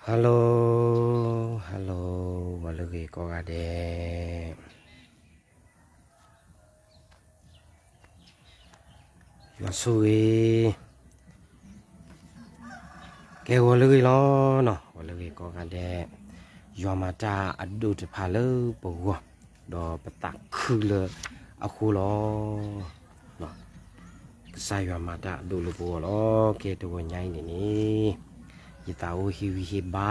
Hello, hello, ဂီၤလၢအဂ့ၤကိးဂၤဒဲး, ယွၤဆိၣ်ဂ့ၤ, ကဲဂီၤလၢအဂ့ၤလီၤနီၤ, ဂီၤလၢအဂ့ၤကိးဂၤဒဲး, ယွၤမၤတၢ်အဒိၣ်တဖၣ်လၢပဂီၢ်, ဒီးပသးခုလၢအဃိလီၤ. ကစၢ်ယွၤမၤတၢ်အဒိၣ်လၢပဂီၢ်လီၤ. ကဲတဂီၤညါအံၤန့ၣ်န့ၣ်, ယသးအိၣ်ဟ့ၣ်ဂံၢ်ဟ့ၣ်ဘါ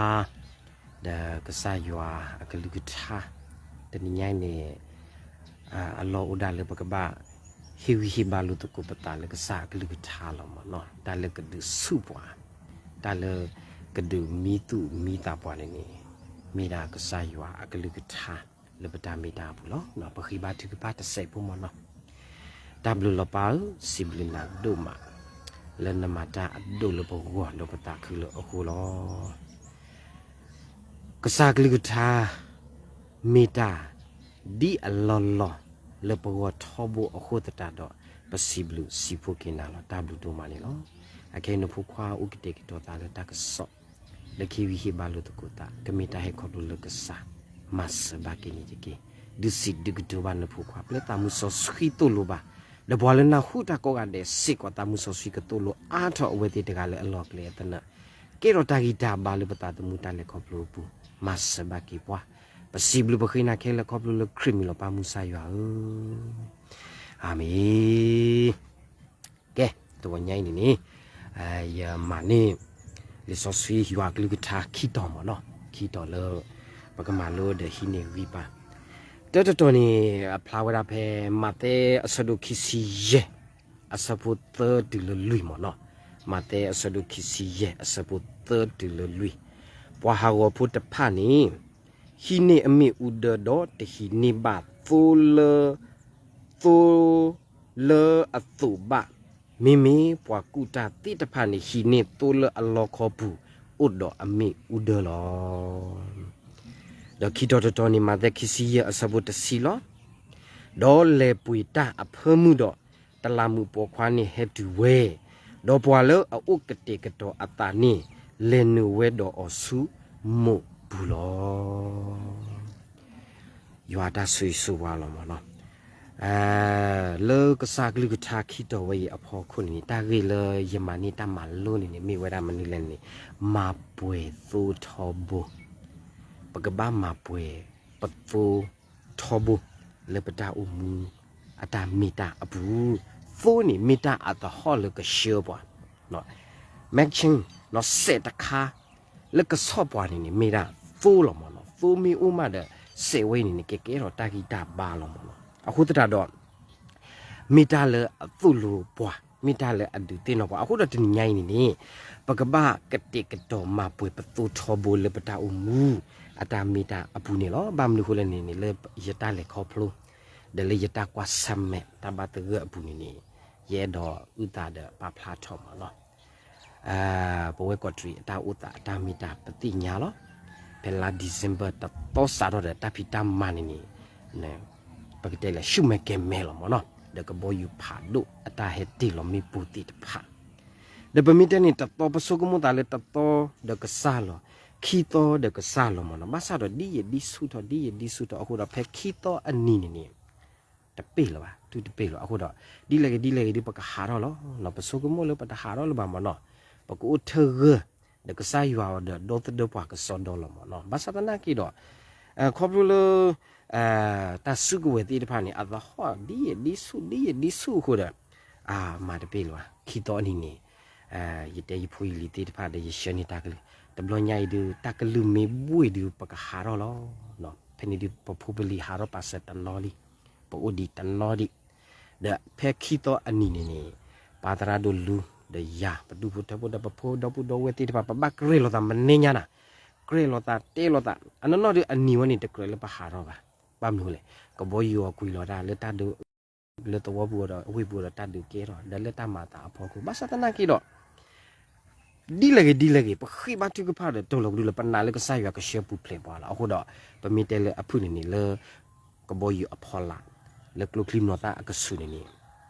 ဒီးကစၢ်ယွၤအကလုၢ်ကထါ, တနံၤညါအံၤန့ၣ် အလီၢ်အိၣ်ဒၣ်လၢပကဘၣ် ဟ့ၣ်ဂံၢ်ဟ့ၣ်ဘါလိာ်သကိးပသးလၢကစၢ်အကလုၢ်ကထါလီၤမ့ၢ်နီၤ. တၢ်လၢကဒုးဆူၣ်ပှၤ, တၢ်လၢကဒုးမံသူၣ်မံသးပှၤန့ၣ်န့ၣ်, မ့ၢ်ဒၣ်ကစၢ်ယွၤအကလုၢ်ကထါ လၢပတၢ်မ့ၢ်တၢ်အပူၤလီၤ. ပဃ့ဘါထုကဖၣ်တစဲးဖိမ့ၢ်နီၤ. တၢ်ဘျုးလီၤပၢ်ဧၢ, စံးဘျုးနၤဒိၣ်မး လၢနမၤတၢ်အဒိၣ်လၢပဂီၢ် ဒီးပသးခုလၢအဃိလီၤ. ကစၢ်ကလုၢ်ကထါ မ့ၢ်တၢ်ဒ်အလီၢ်လီၢ်လၢပဂီၢ်ထီဘိအဃိသတးဒီး, ပစံးဘျုးစံးဖှိၣ်က့ၤနၤလီၤ. တၢ်ဘျုးဒိၣ်မးန့ၣ်လီၤ. အခဲအံၤနဖိခွါအိၣ်ကတဲာ်ကတီၤသးလၢတၢ်ကစီၣ် လၢကဟ့ၣ်ဂံၢ်ဟ့ၣ်ဘါလိာ်သကိးသး, ကမ့ၢ်တၢ်ဟဲခီဖျိလၢကစၢ်, မၤစၢၤဘၣ်က့ၤန့ၣ်တက့ၢ်. ဒုးစံးဒုးကတိၤဘၣ်နဖိခွါ, ပျဲသးမုၢ်စီဆှံသိၣ်လိဘၣ်, ဒီးပှၤလၢနၢ်ဟူတၢ်ကိးဂၤဒဲးစ့ၢ်ကီး သးမုၢ်စီဆှံကသိၣ်လိအါထီၣ်အဝဲသ့ၣ်တဂၤလၢအလီၢ်အကျဲအသနၢၣ်, ကဲထီၣ်တၢ်ဂံၢ်တၢ်ဘါလၢပသးသမူတၢ်လဲၤခီဖျိအပူၤ, မၤစၢၤဘၣ်က့ၤပှၤ. ပစံးဘျုးပဃ့နၤခဲလၢာ်ခီဖျိလၢခရံာ်မံၤလီၤ ပၢ်မုၢ်ကစၢ်ယွၤဧၢ, အၤမ့ၣ်. ကဲ, တဂီၤညါအံၤန့ၣ်န့ၣ်, ယမၤန့ၢ် လံာ်စီဆှံယွၤအကလုၢ်ကထါခံတီၤမ့ၢ်နီၤ, ခံတီၤလၢ ပကမၤလိဒီးဟံးန့ၢ်ဂံၢ်ဘါ. တၢတတီၤန့ၣ် အဖျါဝဲဒၣ်ဖဲ မးသဲအဆၢဒိၣ်ခံဆံယဲၢ် အဆၢဖိသၢတုၤလၢလွံၢ်မ့ၢ်နီၤ, မးသဲအဆၢဒိၣ်ခံဆံယဲၢ် အဆၢဖိသၢတုၤလၢလွံၢ်, ပှၤဟးဂီၤဖိတဖၣ်န့ၣ် ဟံးန့ၢ်အမ့ၣ်အူဒၢဒီးတဟံးန့ၢ်ဘၣ်သိလၢ သိလၢအသိးဘၣ်, မ့မ့ၢ်ပှၤကူၣ်တၢ်သ့ၣ်တဖၣ်န့ၣ် ဟံးန့ၢ်သိလၢအလီခီပူၤ အိၣ်ဒီးအမ့ၣ်အူဒၢလီၤ. ဒီးခံတီၤတတီၤန့ၣ် မးသဲခံဆံယဲၢ်အဆၢဖိတဆံလီၤ. ဒီးလဲၤပှ့ၤတၢ်အဖၢမုၢ်ဒီး တလးမူးပိာ်ခွါန့ၣ်ဟဲတုၤဝဲ, ဒီးပှၤလၢအအိၣ်ကတဲာ်ကတီၤအသးန့ၣ် လဲၤနုာ်ဝဲဒီးအီၤဆူမိၢ်ပူၤလီၤ. ယွၤတၢ်ဆိၣ်ဂ့ၤဆိၣ်ဝါလီၤမ့ၢ်နီၤ. လၢကစၢ်ကလုၢ်ကထါခံတီၤဝဲအံၤအဖီခိၣ်န့ၣ်န့ၣ် တၢ်ဂ့ၢ်လၢယမၤန့ၢ်တၢ်မၤလိန့ၣ်န့ၣ် မ့ၢ်ဝဲဒၣ်မနုၤလဲၣ်န့ၣ်, မၤပှဲၤသိထီဘိ. ပကဘၣ်မၤပှဲၤပသိထီဘိ လၢပတၢ်အိၣ်မူ အတၢ်မ့ၢ်တၢ်အပူၤ, သိန့ၣ်မ့ၢ်တၢ်အသဟီၣ်လၢကဆှၢပှၤ, matching နီၤ, စဲးတခါ လၢကဆီၣ်ပှၤန့ၣ်န့ၣ် မ့ၢ်ဒၣ်သိလီၤမ့ၢ်နီၤ. သိမ့ၢ်အိၣ်မးဒီး စဲးဝဲအံၤန့ၣ်န့ၣ် ကကဲထီၣ်တၢ်ဂံၢ်တၢ်ဘါလီၤမ့ၢ်နီၤ. အဃိသတးဒီး မ့ၢ်တၢ်လၢအသိၣ်လိပှၤ, မ့ၢ်တၢ်လၢအဒုးသ့ၣ်နီၣ်ပှၤ. အဃိဒီးတနံၤညါအံၤန့ၣ်န့ၣ် ပကဘၣ်ကတဲာ်ကတီၤမၤပှဲၤပသိထီဘိလၢပတၢ်အိၣ်မူ အတၢ်မ့ၢ်တၢ်အပူၤန့ၣ်လီၤ. ဘၣ်မနုၤအဃိလဲၣ်န့ၣ်န့ၣ် လၢယတၢ်လဲၤခီဖျိ ဒီးလၢယတၢ်ကွၢ်ဆၢၣ်မဲာ်တၢ်ဘၣ်သဂၢၢ်အပူၤန့ၣ်န့ၣ် ယအဲၣ်ဒိးအုၣ်သးဒီးပာ်ဖျါထီၣ်မ့ၢ်နီၤ. ပဝဲကီးတရံးအတၢ်အိၣ်သးအတၢ်မ့ၢ်တၢ်ပသ့ၣ်ညါလီၤ. ဖဲလါ December တသီစးထီၣ်ဒီးတၢ်ဖံးတၢ်မၤန့ၣ်န့ၣ် ပကတဲလဲၣ် ဆူၣ်မဲာ်ကဲၤမဲာ်လီၤမ့ၢ်နီၤ. ဒီးကဘီယူၤဖးဒိၣ်အတၢ်ဟဲတ့ၢ်လီၤမ့ၣ်ပိၢ်သ့ၣ်တဖၣ် ဒီးပမ့ၢ်တဲန့ၣ် တသီပဆိကမိၣ်သးလၢတသီဒီးကစၢ်လီၤ, ခံသီဒီးကစၢ်လီၤမ့ၢ်နီၤ. ဘၣ်ဆၣ်ဒီးဒ်ယဒ်ဆူၣ်ထီၣ် ဒ်ယဒ်ဆူၣ်ထီၣ်အဃိဒီး ဖဲခံသီအနံၤန့ၣ်န့ၣ် တပ့ၢ်လၢၤဘၣ်, တုၤတပ့ၢ်လၢၤ. အဃိဒီး ဒ်လဲၣ်ဂ့ၤဒ်လဲၣ်ဂ့ၤဒ်ပကဟးထီၣ်လီၤ. ပဆိကမိၣ်လၢပတဟးထီၣ်လၢၤဘၣ်မ့ၢ်နီၤ. ပကအိၣ်ထၢဂၢၢ် ဒီးကစၢ်ယွၤဒီးဒီသဒၢပှၤကစီဒီလီၤမ့ၢ်နီၤ. ဘၣ်ဆၣ်သနာ်က့ဒီး ခီဖျိလၢ တၢ်စုကဝဲၤသ့ၣ်တဖၣ်န့ၣ် အသဟီၣ်ဒ်ယဒ်ဆူၣ် ဒ်ယဒ်ဆူၣ်အဃိဒီး မၤတပ့ၢ်လၢၤဘၣ်. ခံသီအနံၤန့ၣ် ယတဲယဖိယလံၤသ့ၣ်တဖၣ်ဒီးယဆှၢန့ၢ်တၢ်ကလုၢ်, တဘျီညါအံၤဒုး တၢ်ကလုၢ်မ့ၢ်ဘှ့ၣ်ဒုး ပကဟးထီၣ်လီၤ. ဖဲန့ၣ်ဒုး ပဖိပလံၤဟးထီၣ်ပာ်စၢၤတနီၤလံ, ပအိၣ်ဒံးတနီၤဒံး. ဒီးဖဲခံသီအနံၤန့ၣ်န့ၣ် ပၢ်သရၣ်ဒိၣ်လူဒီးယၤ ပဒူၣ်ဖိထၢဖိဒီးပဖိဒီပုၢ်ဒီဝဲၢ်သ့ၣ်တဖၣ် ပဘၣ်ကြၢးလိာ်သးမနုၤညါနၤ, ကြၢးလိာ်သးတဲလိာ်သး အနီၢ်နီၢ်ဒုးအနံၤဝဲန့ၣ် တကြၢးလၢပဟးထီၣ်ဘၣ်. ဘၣ်မနုၤလဲၣ်, ကဘီယူၤအီၤကွံာ်လီၤတၢ်လၢတၢ်ဒုး လၢသဝီပူၤဒီးအဝ့ၢ်ပူၤဒီးတၢ်ဒုးကဲထီၣ် ဒီးလၢတၢ်မၤအသးအဖီခိၣ်. ဘၣ်ဆၣ်သနာ်က့ဒီး ဒ်လဲၣ်ဂ့ၤဒ်လဲၣ်ဂ့ၤ ပဃ့ဘါထုကဖၣ်ဒီးတိၢ်လီၤကဒုလၢပနာ်လၢကစၢ်ယွၤကဆှၢပူၤဖျဲးပှၤလီၤ. အဃိဒီး ပမ့ၢ်တဲလၢအဖုၣ်န့ၣ်န့ၣ်လၢ ကဘီယူၤအဖီလာ် လၢကျိချံမျိာ်သၣ်အကဆူးန့ၣ်န့ၣ်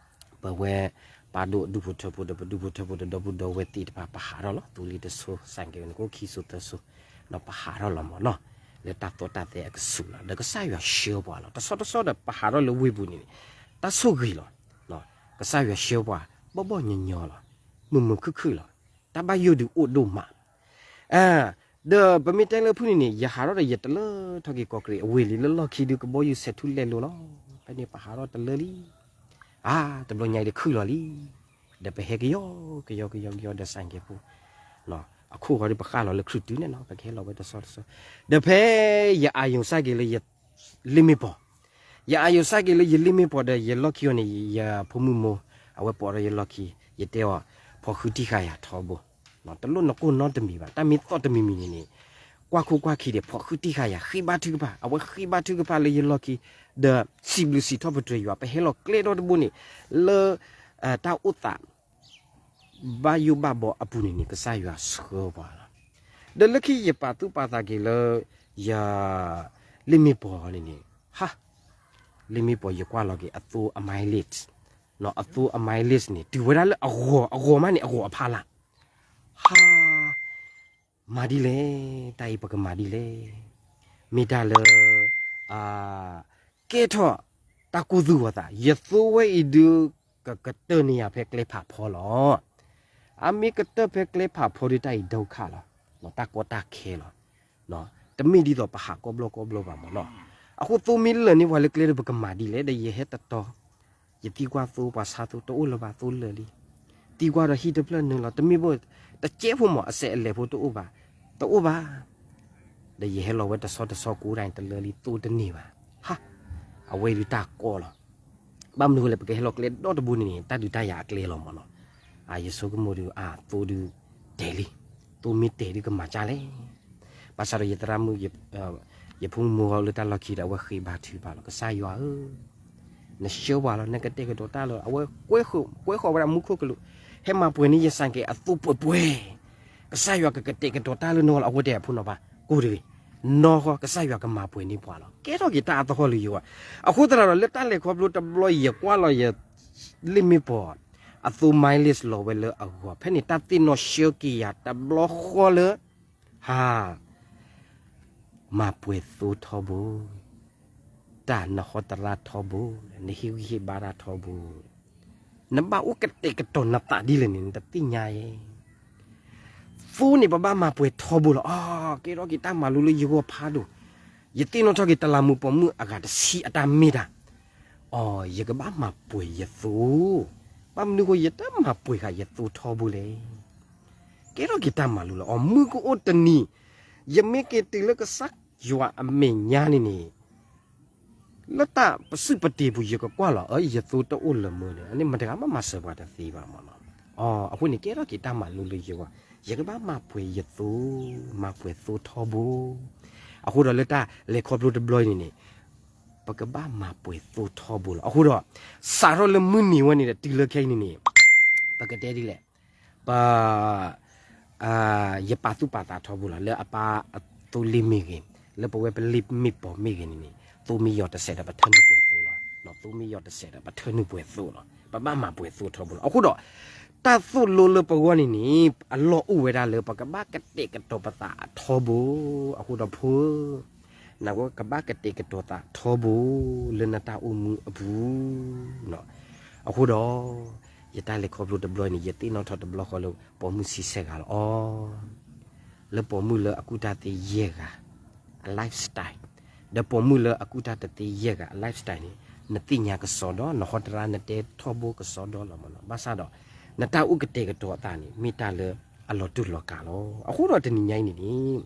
ပဝဲပၢ်ဒိၣ်ဒူၣ်ဖိထၢဖိဒီးပဒူၣ်ဖိထၢဖိဒီးဒီပုၢ်ဒီဝဲၢ်သ့ၣ်တဖၣ် ပဟးထီၣ်လီၤ. သူလ့တဆိ စၣ်ကဲဝဲန့ၣ် ကအိၣ်ခံစိသၢစိ ဒီးပဟးထီၣ်လီၤမၢ်နီၤ, လၢတၢ်သီၣ်တၢ်သဲအကဆူးလီၤ. ဒီးကစၢ်ယွၤဆှၢပှၤလီၤ. တဆီတဆီဒီးပဟးထီၣ်လၢဝ့ၢ်ပူၤန့ၣ်န့ၣ်, တၢ်ဆိၣ်ဂ့ၤလီၤ. ကစၢ်ယွၤဆှၢပှၤ ဘီၣ်ဘီၣ်ညီညီလီၤ. မုာ်မုာ်ခုၣ်ခုၣ်လီၤ. တၢ်ဘၣ်ယိၣ်ဒုးအိၣ်ဒိၣ်မး ဒီးပမ့ၢ်တဲလၢဖုၣ်န့ၣ်န့ၣ် ယဟးထီၣ်ဒီးယတလၢထီၣ်က့ၤကီးကရံးအဝ့ၢ်လံ လၢလီၢ်ခံဒုးကဘီယူၤဆဲးထူလဲၤလိၤလီၤ. ဖဲန့ၣ်ပဟးထီၣ်တလၢလံ. အါ, တဘျီညါအံၤဒုးခုၣ်လီၤလံ. ဒီးပဟဲကယီကယီကယီကယီဒီးစဲးကဲးဖိ, အခီၣ်ဃီဒီးပဃၣ်လီၤလၢခရုၣ်တုန့ၣ်နီၤ ပကဟဲလီၤဝဲတဆီတဆီ, ဒီးဖဲယအၤယိၤစၢ်က့ၤလၢယလ့ၣ်မ့ၣ်ပီၤ, ယအၤယိၤစၢ်က့ၤလၢယလ့ၣ်မ့ၣ်ပီၤဒီးယလီၢ်ခံအီၤန့ၣ် ယဖိမုၣ်မိၢ်, အဝဲပိာ်ဒီးယလီၢ်ခံ, ယတဲအီၤ, ဖီၣ်ဃုတံၢ်ဃာ်ယၤထီဘိ တလိၣ်နကိၢ်နီတမံၤဘၣ်, တၢ်မ့ၢ်သီၣ်တမံၤမံၤန့ၣ်န့ၣ်, ကွၢ်ခိၣ်ကွၢ်ခံဒီး ဖီၣ်ဃုတံၢ်ဃာ်ယၤ ဃ့ဘါထုကဖၣ်, အဝဲဃ့ဘါထုကဖၣ်လၢယလီၢ်ခံ, ဒီးစံးဘျုးစံးထီၣ်ပတြၢၤယွၤ ပဟဲလီၤကျဲဒီတဘိန့ၣ်, လၢတၢ်အိၣ်သး ဘၣ်ယိၣ်ဘၣ်ဘီအပူၤန့ၣ်န့ၣ် ကစၢ်ယွၤဆှၢပှၤလီၤ. ဒီးလၢခံယပာ်သူၣ်ပာ်သးက့ၤလၢ ယလ့ၣ်မ့ၣ်ပီၤန့ၣ်န့ၣ်, ဟါ, လ့ၣ်မ့ၣ်ပီၤယကွၢ်လီၤက့ၤအသိအ mileage, အသိအ mileage န့ၣ် တုၤဝဲဒၣ်လၢအဂီၤ, အဂီၤမးန့ၣ် အဂီၤအဖီလာ်, ဟါ, မၤဒ်လဲၣ်, တၢ်အံၤပကမၤဒ်လဲၣ်, မ့ၢ်တၢ်လၢ ကဲထီၣ်တၢ်ကူၣ်သူၣ်ဝီၤသး, ယသိဝဲအံၤဒုး ကကတၢၢ်န့ၢ်ယၤဖဲကျဲဖးဖီလီၤ. အမ့ၢ်ကတၢၢ်ဖဲကျဲဖးဖီဒုး တၢ်အံၤဒုက္ခလီၤ, တၢ်ကီတၢ်ခဲလီၤ. တမ့ၢ်ဒ်သိးပဟးကိးဘျီကိးဘျီဘၣ်မၢ်နီၤ. အဃိသိမ့ၢ်လၢာ်န့ၢ်ပှၤလၢကျဲဒီး ပကမၤဒ်လဲၣ်, ဒီးယဟဲတတီၤ, ယသံကွၢ်သိပှၤဆါသိ တအိၣ်လၢၤဘၣ်, သိလၢာ်လံ. သံကွၢ်ဒီးဟံၣ်တဖျၢၣ်နုာ်လီၤ, တမ့ၢ်ဘၣ်, တကဲဖိမၢ်, အစဲးအလဲၤဖိတအိၣ်ဘၣ်, တအိၣ်ဘၣ်. ဒီးယဟဲလီၤဝဲတဆီတဆီကိးဒၣ်န့ၣ် တလၢလံ, သိတန့ၢ်ဘၣ်. ဟါ, အဝဲဒုးတၢ်ကီလီၤ. ဘၣ်မနုၤအဃိလဲၣ်, ပကဟဲလီၤကျဲဒီတဘိန့ၣ်န့ၣ် တၢ်ဒုးတၢ်ယၤအကျဲလီၤမၢ်နီၤ. ယဆိကမိၣ်ဒုး အသိဒုးတဲာ်လံ, သိမ့ၢ်တဲာ်ဒုးကမၤကၢ်လဲၣ်. ဘၣ်ဆၣ်ဒီးယသရၣ်မုၣ်, ယဖိမုၣ်မိၢ်လၢတၢ်လီၢ်ခံဒီး အဝဲဃ့ဘါထုကဖၣ်လီၤ, ကစၢ်ယွၤဧၢ, နဆှၢပှၤလီၤ, နကတဲာ်ကတီၤတၢ်လၢ အဝဲကွဲဃီၤ, ကွဲဃီၤဝဲဒၣ်မူခိၣ်ကလူး, ဟဲမၤပှဲၤန့ၢ်ယစၢ်က့ၤအသိပှဲၤပှဲၤ, ကစၢ်ယွၤကကတဲာ်ကတီၤတၢ်လၢနဂီၢ်လီၤ. အဝဲတဲအဖိနီၤဖး, ကိးတဂ့ၤ, နီၢ်ဃီကစၢ်ယွၤကမၤပှဲၤန့ၢ်ပှၤလီၤ. ကဲထီၣ်က့ၤတၢ်အသဟီၣ်လၢယဂီၢ်, အဃိသတးဒီး လၢတၢ်လဲၤခီဖျိတဘျီအံၤ ယကွၢ်လီၤယလ့ၣ်မ့ၣ်ပီၤ, အသိ mileage လီၤဝဲလၢအဂီၤ, ဖဲန့ၣ်တၢ်သ့ၣ်နီၣ်ဆှၢက့ၤယၤတဘျီဃီလၢ ဟါ, မၤပှဲၤသိထီဘိ, တၢ်နဟီတရါထီဘိ, နဟ့ၣ်ဂံၢ်ဟ့ၣ်ဘါတၢ်ထီဘိ, နဘၣ်အိၣ်ကတဲာ်ကတီၤနသးဒ်လဲၣ်န့ၣ် နတသ့ၣ်ညါဧါ. သိန့ၣ်ပဘၣ်မၤပှဲၤထီဘိလီၤ. အီ, ကဲထီၣ်က့ၤတၢ်မၤလိလၢယဂီၢ်ဖးဒိၣ်, ယသ့ၣ်နီၣ်ထီၣ်က့ၤတလးမူးပိာ်မုၣ်အဂၤတဆံအတၢ်မ့ၢ်တၢ် အီ, ယကဘၣ်မၤပှဲၤယသိ, ဘၣ်မနုၤဃိယတမၤပှဲၤဃာ်ယသိထီဘိလဲၣ်. ကဲထီၣ်က့ၤတၢ်မၤလိလီၤ. အီ, မုၢ်ကအိၣ်တနံၤ, ယမ့ၢ်က့ၤတုၤလၢကစၢ်ယွၤအမဲာ်ညါန့ၣ်န့ၣ်, လၢတၢ်ပစုၢ်ပတ့ၤပူၤ ယကကွၢ်လီၤ, အၢ ယသိတအိၣ်လၢၤမၢ်န့ၣ်, အန့ၣ်မတၤတဂၤမးမၤစၢၤပှၤတသ့ဘၣ်မၢ်နီၤ. အီ, အဃိန့ၣ် ကဲထီၣ်က့ၤတၢ်မၤလိလၢယဂီၢ်, ယကဘၣ်မၤပှဲၤယသိ, မၤပှဲၤသိထီဘိ. အဃိဒီးလၢတၢ်လဲၤခီဖျိတဘျီအံၤန့ၣ်န့ၣ်, ပကဘၣ်မၤပှဲၤသိထီဘိလီၤ. အဃိဒီး စးထီၣ်လၢမုၢ်နံၤဝဲန့ၣ်ဒီး တုၤလၢခဲအံၤန့ၣ်န့ၣ်, ပကတဲဒ်လဲၣ်, ပ ယပာ်သူၣ်ပာ်သးထီဘိလီၤ. လၢအပၢ်အသိလ့ၣ်မ့ၢ်ဂ့ၤ, လၢပဝဲပလ့ၣ်မ့ၣ်ပီၤမ့ၢ်ဂ့ၤန့ၣ်န့ၣ်, သိမ့ၢ်ယီၤတစဲးဒီး ပထၢနုာ်ပှဲၤသိလီၤ. သိမ့ၢ်ယီၤတစဲးဒီး ပထၢနုာ်ပှဲၤသိလီၤ. ပဘၣ်မၤပှဲၤသိထီဘိလီၤ. အဃိဒီး တၢ်သိၣ်လိလၢပဂီၢ်န့ၣ်န့ၣ် အလီၢ်အိၣ်ဝဲဒၣ်လၢ ပကဘၣ်ကတဲာ်ကတီၤပသးအထီဘိ. အဃိဒီးဖိဧၢ, နကဘၣ်ကတဲာ်ကတီၤသးထီဘိ လၢနတၢ်အိၣ်မူအပူၤ. အဃိဒီး ယတၢ်လဲၤခီဖျိတဘျီန့ၣ် ယသ့ၣ်နီၣ်ထီၣ်တဘျီဃီလၢ ပိာ်မုၣ်ဆံဆဲဂၤလီၤ. အီ, လၢပိာ်မုၣ်လၢအကူၣ်တၢ်သ့ယဲၢ်ဂၤ အ lifestyle, ဒီးပိာ်မုၣ်လၢအကူၣ်တၢ်တသ့ယဲၢ်ဂၤ အ lifestyle န့ၣ် နသ့ၣ်ညါကစီဒီ, နဟီတရါ နတဲထီဘိကစီဒီလီၤမၢ်နီၤ. ဘၣ်ဆၣ်ဒီး နတၢ်အိၣ်ကတဲာ်ကတီၤအသးန့ၣ် မ့ၢ်တၢ်လၢအလီၤတူာ်လီၤကာ်လီၤ. အဃိဒီးတနံၤညါအံၤန့ၣ်န့ၣ်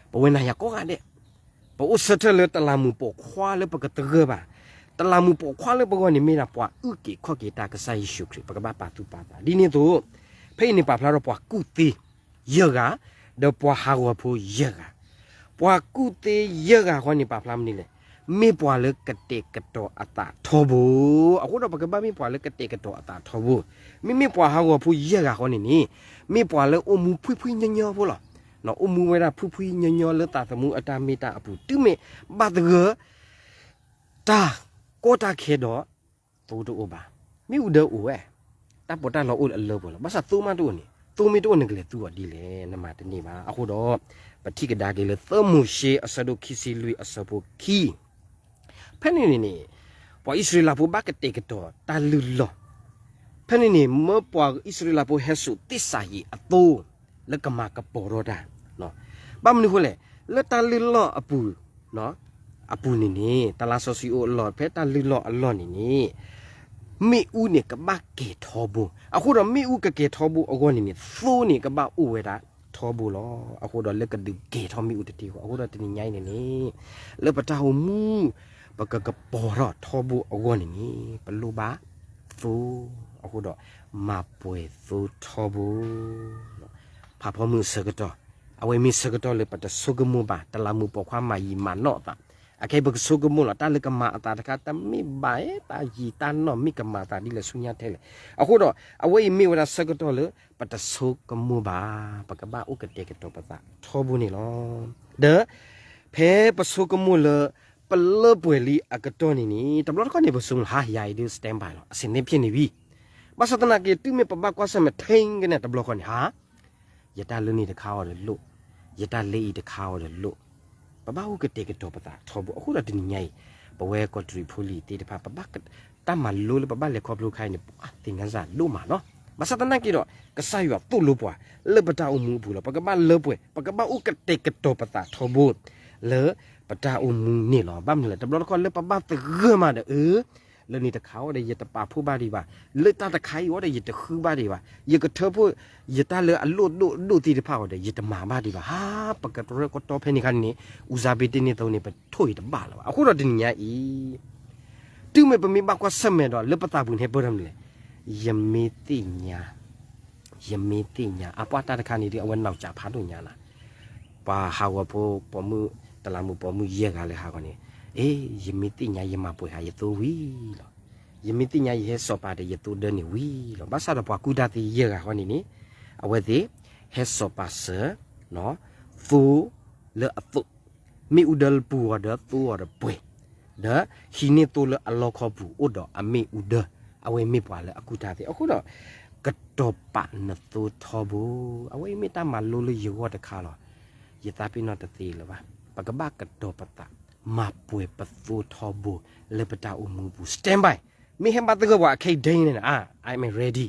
ပဝဲနၤယၤကိးဂၤဒဲး ပအိၣ်ဆၢထၢၣ်လၢတလးမူးပိာ်ခွါလၢပကတဂၢၢ်ဘၣ်. တလးမူးပိာ်ခွါလၢပဂီၢ်န့ၣ် မ့ၢ်ဒၣ်ပှၤအုၣ်က့ၤခီၣ်က့ၤတၢ်ကစၢ်ယ့ၣ်ၡူးခရံာ်, ပကဘၣ်ပာ်သူၣ်ပာ်သး. ဒ်န့ၣ်အသိး ဖဲအံၤန့ၣ်ပာ်ဖျါထီၣ်ပှၤကူၣ်သ့ယဲၢ်ဂၤ, ဒီးပှၤဟးဂီၤဖိယဲၢ်ဂၤ. ပှၤကူၣ်သ့ယဲၢ်ဂၤဃီန့ၣ် ပာ်ဖျါမနုၤလဲၣ်, မ့ၢ်ပှၤလၢကတဲာ်ကတီၤအသးထီဘိ. အဃိဒီးပကဘၣ်မ့ၢ်ပှၤလၢကတဲာ်ကတီၤအသးထီဘိ. မ့မ့ၢ်ပှၤဟးဂီၤဖိယဲၢ်ဂၤဃီန့ၣ်န့ၣ် မ့ၢ်ပှၤလၢအိၣ်မူဖှံဖှံညီညီဖိလီၤ. အိၣ်မူဝဲဒၣ်ဖှံဖှံညီညီလၢသးသမူအတၢ်မ့ၢ်တၢ်အပူၤ, တုၤမ့ၢ်ဘၣ်သဂၢၢ် တၢ်ကီတၢ်ခဲဒီး သိတအိၣ်ဘၣ်. မ့ၣ်အူဒၢအိၣ်ဝဲ, တၢ်ပီးတၢ်လီအိၣ်အလၢပှဲၤလီၤ. ဘၣ်ဆၣ်သိမးတအိၣ်န့ၣ် သိမ့ၢ်တအိၣ်နကလဲၤသူအီၤဒ်လဲၣ်, နမၤတန့ၢ်ဘၣ်. အဃိဒီး ပထံၣ်ကဒါက့ၤလၢသၢမိၤၡ့အဆၢဒိၣ်ခံဆံလွံၢ်အဆၢဖိခံ ဖဲန့ၣ်န့ၣ်န့ၣ် ပှၤအံၣ်စရ့လးဖိဘၣ်ကတဲာ်ကတီၤတၢ်လုၢ်လီၢ်, ဖဲန့ၣ်န့ၣ် မၢပှၤအံၣ်စရ့လးဖိဟဲစိာ်သ့ၣ်စၤယံးအသိ လၢကမၤကပီၤထီၣ်တၢ်, ဘၣ်မနုၤအဃိလဲၣ်, လၢတၢ်လုၢ်လီၢ်အပူၤ အပူၤန့ၣ်န့ၣ် တၢ်လၢစီဆှံအိၣ်အလီၢ် ဖဲတၢ်လုၢ်လီၢ်အလီၢ်န့ၣ်န့ၣ် မ့ၣ်အူန့ၣ်ကဘၣ်ကဲၤထီဘိ, အဃိဒီးမ့ၣ်အူကကဲၤထီဘိအဂီၢ်န့ၣ်န့ၣ် သိန့ၣ်ကဘၣ်အိၣ်ဝဲဒၣ်ထီဘိလီၤ. အဃိဒီးလၢကဒုးကဲၤထီၣ်မ့ၣ်အူတထံဃီ, အဃိဒီးတနံၤညါအံၤန့ၣ်န့ၣ် လၢပတၢ်အိၣ်မူ ပကကပီၤထီၣ်ထီဘိအဂီၢ်န့ၣ်န့ၣ် ပလိၣ်ဘၣ်သိ, အဃိဒီး မၤပှဲၤသိထီဘိ ဖးဖီမုၢ်အဆၢကတီၢ်, အဝဲမ့ၢ်ဆၢကတီၢ်လၢပတဆိကမိၣ်ဘၣ်, တလးမူပိာ်ခွါမၤယံာ်မၤနီၢ်အသး, အခဲအံၤပကဆိကမိၣ်လီၤ, တၢ်လၢကမၤအသးတခါ တမ့ၢ်ဘၣ်ဧါ, တၢ်ယံာ်တၢ်နီၢ်မ့ၢ်ကမၤအသးဒ်လဲၣ်ဆူညါထဲလဲၣ်. အဃိဒီး အဝဲအံၤမ့ၢ်ဝဲဒၣ်ဆၢကတီၢ်လၢ ပတဆိကမိၣ်ဘၣ်, ပကဘၣ်အိၣ်ကတဲာ်ကတီၤပသးထီဘိန့ၣ်လီၤ. ဒီး ဖဲပဆိကမိၣ်လၢ ပလၢပှဲၤလံအကတီၢ်န့ၣ်န့ၣ် တဘျီတခီၣ်န့ၣ် ပဆိကမိၣ်လၢ ဟါ ယၤအံၤဒုး standby လီၤ, အဆင်သင့်ဖြစ်နေပြီ. ဘၣ်ဆၣ်သနာ်က့ တုၤမ့ၢ်ပဘၣ်ကွၢ်ဆၢၣ်မဲာ်ထဲကန့ၣ်တဘျီဃီန့ၣ် ဟါ ယတၢ်လၢန့ၣ်တခါအီၤဒီးလိၣ်, ယတၢ်လၢအံၤတခါအီၤဒီးလိၣ်, ပဘၣ်အိၣ်ကတဲာ်ကတီၤပသးထီဘိ. အဃိဒီးတနံၤညါအံၤ ပဝဲကီးတရံးဖိလံၤသ့ၣ်တဖၣ် ပဘၣ် တၢ်မၤလိလၢပဘၣ်လဲၤခီဖျိခါအံၤန့ၣ် ပှၤသ့ၣ်ညါစၢ်ဒိၣ်မးလီၤ. ဘၣ်ဆၣ်သနာ်က့ဒီး ကစၢ်ယွၤသိၣ်လိပှၤ လၢပတၢ်အိၣ်မူအပူၤလီၤ. ပကဘၣ်လၢပှဲၤ, ပကဘၣ်အိၣ်ကတဲာ်ကတီၤပသးထီဘိ လၢပတၢ်အိၣ်မူန့ၣ်လီၤ. ဘၣ်မနုၤလဲၣ်, တဘျီတခီၣ်လၢပဘၣ်သဂၢၢ်မးဒီး အၢ လၢန့ၣ်တခါအီၤဒီး ယတပာ်ဖှိၣ်ဘၣ်ဒံးဘၣ်, လၢတၢ်တခါအံၤအီၤဒီး ယတဃုဘၣ်ဒံးဘၣ်, ယကထၢဖှိၣ် ယတၢ်လၢအလိၣ်ဒိၣ်ဒိၣ်သ့ၣ်တဖၣ်အီၤဒီး ယတမၤဘၣ်ဒံးဘၣ်. ဟါ ပကတရၢၣ်ကတီၢ်ဖဲန့ၣ်ခါန့ၣ် ဦးစားပေးတစ် နှစ် သုံး န့ၣ် ပထိၣ်အံၤတဘၣ်လၢၤဘၣ်. အဃိဒီးတနံၤညါအံၤ တုၤမ့ၢ်ပမ့ၢ်ဘၣ်ကွၢ်ဆၢၣ်မဲာ်ဒီး လၢပသးပူၤန့ၣ် ဟဲပၢၢ်ထီၣ်မနုၤလဲၣ်, ယမ့ၢ်သ့ၣ်ညါ, ယမ့ၢ်သ့ၣ်ညါ အပှၢ်တၢ်တခါန့ၣ်ဒီး အဝဲနီၢ်ကၠးဖးဒိၣ်ညါနၤ, ပှၤဟးဂီၤဖိပိာ်မုၣ် တလးမူးပိာ်မုၣ်ယဲၢ်ဂၤလၢဟးဂီၤန့ၣ်, အ့ ယမ့ၢ်သ့ၣ်ညါ ယမၤပှဲၤဟးယသိဝံၤလီၤ. ယမ့ၢ်သ့ၣ်ညါ ယဟဲစီၤပၤဒီးယသိဒၢန့ၣ်ဝံၤလီၤ. ဘၣ်ဆၣ်ဒီးပှၤကူၣ်တၢ်သ့ယဲၢ်ဂၤဃီန့ၣ်န့ၣ် အဝဲသ့ၣ် ဟဲစီၤပၤစၢၤ သိလၢအသိး, မ့ၣ်အူဒၢလၢပူၤအီၤဒီးသိအီၤဒီးပှဲၤ, ဒီးဟံးန့ၢ်သိလၢအလီခီပူၤအိၣ်ဒီးအမ့ၣ်အူဒၢ, အဝဲမ့ၢ်ပှၤလၢအကူၣ်တၢ်သ့. အဃိဒီး ကတီၤပာ်နသိထီဘိ, အဝဲအံၤမ့ၢ်တၢ်မၤလိလၢယဂီၢ်တခါလီၤ. ယသးပ့ၤနီၣ်တသ့လၢၤဘၣ်. ပကဘၣ်ကတီၤပသး မၤပှဲၤပသိထီဘိ လၢပတၢ်အိၣ်မူပူၤ standby, မ့ၢ်ဟဲဘၣ်သဂၢၢ်ပှၤအခဲအံၤဒ်န့ၣ် I am ready.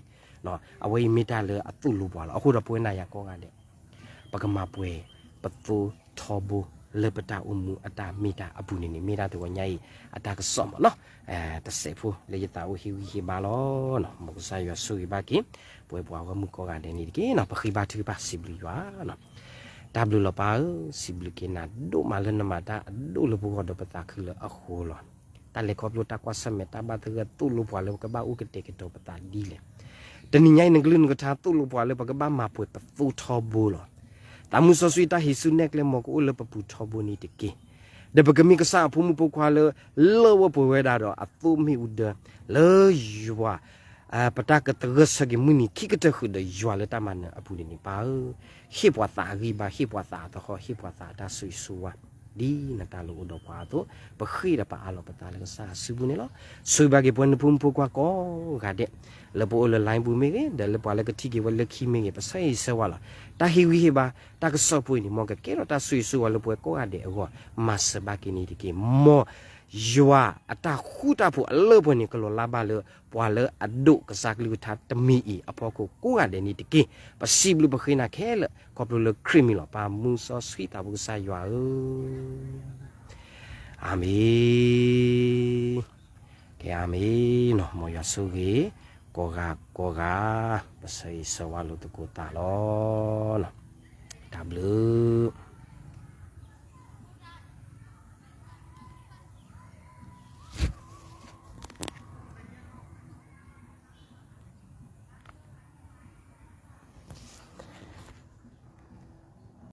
အဝဲအံၤမ့ၢ်တၢ်လၢအသိၣ်လိပှၤလီၤ. အဃိဒီးပဝဲနၤယၤကိးဂၤဒဲး ပကမၤပှဲၤပသိထီဘိ လၢပတၢ်အိၣ်မူအတၢ်မ့ၢ်တၢ်အပူၤန့ၣ်န့ၣ် မ့ၢ်ဒၣ်တဂီၤညါအံၤ အတၢ်ကစီၣ်မးနီၤ, တစဲးဖိလၢယသးအိၣ်ဟ့ၣ်ဂံၢ်ဟ့ၣ်ဘါလီၤ. မ်ကစၢ်ယွၤဆိၣ်ဂ့ၤဘၣ်က့ၤ ပဝဲပှၤဂီၢ်မုၢ်ကိးဂၤဒဲးန့ၣ်တက့ၢ်နီၤ. ပဃ့ဘါထုကဖၣ် စံးဘျုးယွၤ တၢ်ဘျုးလီၤပၢ်ဧၢ, စံးဘျုးက့ၤနၤဒိၣ်မးလၢနမၤတၢ်အဒိၣ်လၢပဂီၢ်ဒီးပသးခုလၢအဃိလီၤ. တၢ်လဲၤခီဖျိတၢ်ကွၢ်ဆၢၣ်မဲာ် တၢ်ဘၣ်သဂၢၢ်သိၣ်လိပှၤလၢပကဘၣ်အိၣ်ကတဲာ်ကတီၤပသးဒ်လဲၣ်. တနံၤညါအံၤ နကလုၢ်နကထါသိၣ်လိပှၤလၢပကဘၣ်မၤပှဲၤပသိထီဘိလီၤ. သးမူစီဆှံတၢ်ဟံးစုနဲၣ်ကျဲ မ်ကအိၣ်လၢပပူၤထီဘိန့ၣ်တက့ၢ်. ဒီးပကမ့ၢ်ကစၢ်အဖိမုၣ်ဖိခွါလၢ လၢဝဲပှဲၤဝဲဒၣ်ဒီးအသိမ့ၣ်အူဒၢ လၢယွၤ ပတၢ်ကသဂၢၢ်ဆၢက့ၤမုၢ်နံၤခံကတၢၢ်ဃုာ်ဒီးယွၤလၢတၢ်မၤနၢၤအပူၤန့ၣ်န့ၣ် ပၢ်ဧၢ, ဟ့ၣ်ပှၤသးအဂံၢ်ဘါ, ဟ့ၣ်ပှၤသးအသဟီၣ်, ဟ့ၣ်ပှၤသးအတၢ်ဆိၣ်ဂ့ၤဆိၣ်ဝါ ဒ်နတၢ်လိၣ်အိၣ်ဒီးပှၤအသိး, ပဃ့ဒီးပအးလီၤပသးလၢကစၢ်အစုပူၤန့ၣ်လီၤ. ဆိၣ်ဂ့ၤဘၣ်က့ၤပဝဲနဖိမုၣ်ဖိခွါကိးဂၤဒဲး, လၢပအိၣ်လၢ line ပူၤမ့ၢ်ဂ့ၤ, ဒီးလၢပှၤလၢကထံၣ်က့ၤဝဲလၢခံမ့ၢ်ဂ့ၤ, ပဆၢဂ့ၤဆၢဝါလီၤ. တၢ်ဟ့ၣ်ဂံၢ်ဟ့ၣ်ဘါ တၢ်ကစီၣ်ဖိအံၤန့ၣ် မ်ကကဲထီၣ်တၢ်ဆိၣ်ဂ့ၤဆိၣ်ဝါလၢပဝဲကိးဂၤဒဲးအဂီၢ်, မၤစၢၤဘၣ်က့ၤန့ၣ်တက့ၢ်. မ်ယွၤအတၢ်ဃူတၢ်ဖိးအလၢပှဲၤန့ၣ် ကလီၤလးဘၣ်လၢ ပှၤလၢအဒိးကစၢ်ကလုၢ်ကထါတမံၤအံၤအဖီခိၣ်ကိးဂၤဒဲးန့ၣ်တက့ၢ်. ပစံးဘျုးပဃ့နၤခဲလၢာ် ခီဖျိလၢခရံာ်မံၤလီၤ. ပၢ်မူစီဆှံသးဘိကစၢ်ယွၤဧၢ, အၤမ့ၣ်. ကဲအၤမ့ၣ်နီၤ, မ်ယွၤဆိၣ်ဂ့ၤ ကိးဂၤကိးဂၤ, ပဆၢဂ့ၤဆၢဝါလိာ်သကိးသးလီၤနီၤ.